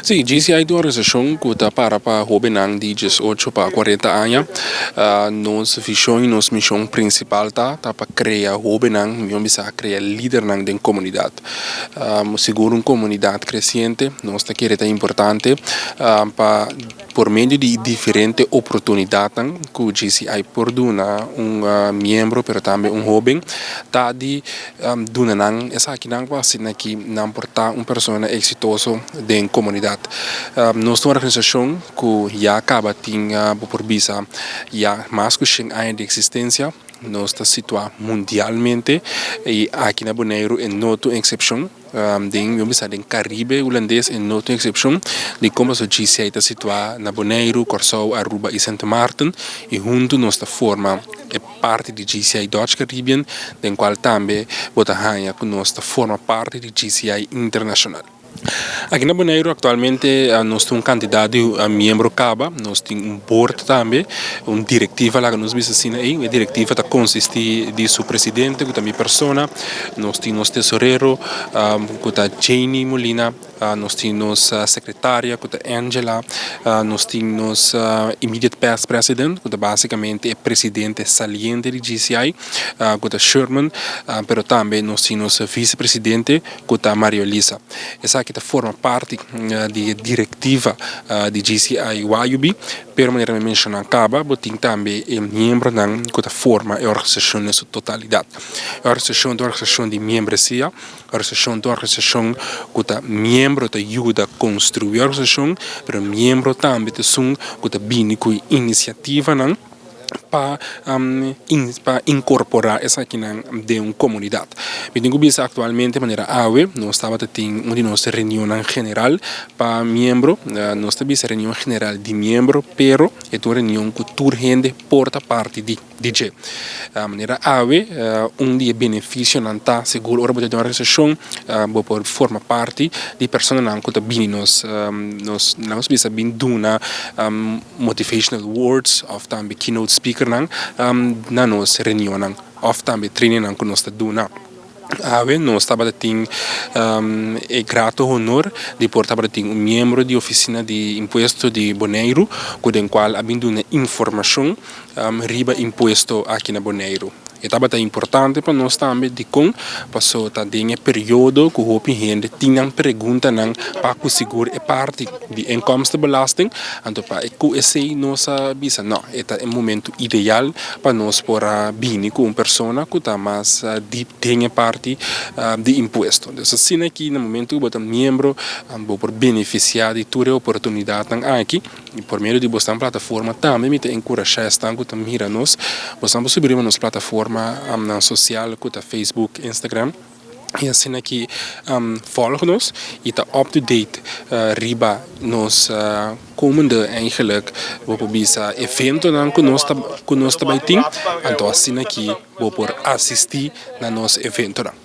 Sí, GCI ta un organisashon ku ta para pa hóbennan di 18 pa 40 aña. Nos vishon i nos mishon prinsipal ta pa krea hóbennan, mihó bisa krea lidernan den komunidat. Sigur un komunidat kresiente, nos ta kere ta importante pa por medio di diferente oportunidatnan ku GCI por duna un miembro, pero tambe un hóben, ta di duna nan esakinan pa asina ki nan por ta un persona eksitoso den komunidat. Nos ta un organisashon ku ya kaba tin, bo por bisa, ya mas ku 100 aña di eksistensia. Nos ta situá mundialmente i aki na Boneiru e no ta un eksepshon. Den, mi bisa, den Karibe Hulandes e no ta un eksepshon. Dikon? Pasobra GCI ta situá na Boneiru, Kòrsou, Aruba i Sint Maarten i huntu nos ta forma e parti di GCI Dutch Caribbean, den kual tambe bo ta haña ku nos ta forma parti di GCI Internashonal. Aki na Boneiru aktualmente nos tin un kantidat di miembro kaba, nos tin un board tambe, un direktiva, laga nos bisa asina ei. E direktiva ta konsistí di su presidente, ku ta mi persona, nos tin nos tesorero, ku ta Janie Molina, nos tin nos sekretaria, ku ta Angela, nos tin nos immediate past president, ku ta básikamente e presidente saliente di GCI, ku ta Sherman, pero tambe nos tin nos visepresidente, ku ta Mario Lisa. Esaki ta forma parti di e direktiva di GCI YUB, pero manera mi menshoná kaba, bo tin tambe e miembronan ku ta forma e organisashon den su totalidat. E organisashon ta un organisashon di miembresia, e organisashon ta un organisashon ku ta miembro ta yuda konstruí e organisashon, pero miembro tambe ta esun ku ta bini ku e inisiativanan pa pa inkorporá esakinan den un komunidat. Mi tin ku bisa aktualmente manera awe nos tabata tin un di nos reunionnan general pa miembro. Nos ta bisa reunion general di miembro, pero e ta un reunion ku tur hende por ta parti di dje. Manera awe, un di e benefisionan ta sigur ora bo ta den un organisashon bo por forma parti di personanan ku ta bini nos nos nos bisa bin duna motivational words òf tambe keynote speakernan na nos reunionnan òf tambe trainingnan ku nos ta duna. Awe nos tabata tin e grato honor di por tabata tin un miembro di ofisina di impuesto di Boneiru ku den kual a bin duna informashon riba impuesto aki na Boneiru. E tabata importante pa nos tambe. Dikon? Paso ta den e periodo ku hopi hende tin nan preguntanan pa ku sigur e parti di inkomstenbelasting. Anto pa ku esei nos a bisa no, e ta e momento ideal pa nos por a bini ku un persona ku ta mas dip den e parti di impuesto. Dus asina aki na momento ku bo ta miembro, bo por benefisiá di tur e oportunidatnan aki. I por medio di bosnan plataforma tambe mi ta enkurashá esnan ku ta mira nos, bosnan por subi riba nos plataformanan sosial ku ta Facebook, Instagram i asina ki vòlg nos i ta up to date riba nos komende, eigenlijk bo por bisa, eventonan ku nos ta bai tin, anto asina ki bo por asistí na nos eventonan.